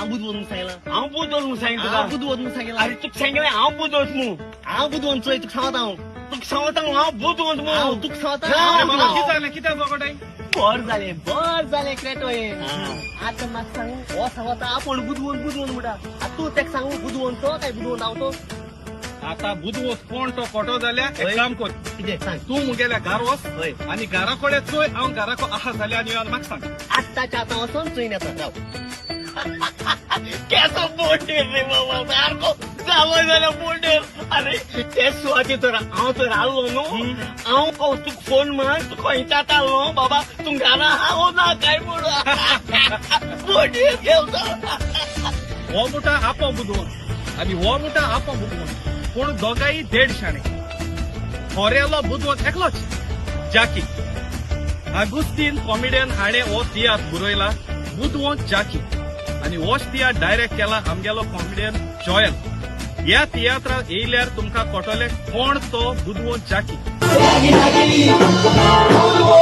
हांव बुदवंत म्हूण सांगला. हांव बुदवंत म्हूण सांगितलं हांव तुका. बुदवंत म्हूण सांगला. अरे तुका सांगलें हांव बुदवंत म्हूण. हांव बुदवंत चोय, तुका सांगता हांव. तुका सांगता हांव बुदवंत हांव म्हूण. तुका सांगता. ना, हांव बाबा, बुदवंत. कितें जालें? कित्याक झगडाय? बर जालें, बर जालें क्रेटो हें. आतां म्हाका सांग, हो सांगता आपूण बुदवंत बुदवंत म्हणटा. आतां तूं तेका सांगू बुदवंत तो काय बुदवंत हांव तो? आता बुदवंत कोण तो कोटो जाल्यार एक हय. काम कर. कितें सांग. तूं मुगेल्या घार वच हय. आनी घरा कडेन चोय हांव घराको आहा जाल्यार आनी येवन म्हाका सांग. आत्ताच्या आतां वचोन चोयन येता, राव. केसो बोंडेर रे बाबा, सारको जालो जाल्यार बोंडेर. अरे ते सुवाते तर हांव तर आसलो न्हू, हांव तुका फोन मार, तूं खंयच्यात आसलो बाबा, तूं घरा हांव ना काय म्हणून बोंडेर घेवचो. हो मुठा आपो बुदवंत आनी हो मुठा आपो बुदवंत, पूण दोगांय देड शाणे. खरेलो बुदवंत एकलोच, जाकी. आगुस्तीन कॉमेडियन हाणें हो तियात्र बरयला बुदवंत जाकी आनी होच तियात्र डायरेक्ट केला आमगेलो कॉमेडियन जॉयल. ह्या तियात्रार येयल्यार तुमकां कळटलें कोण तो बुदवंत जाकी. जागी जागी.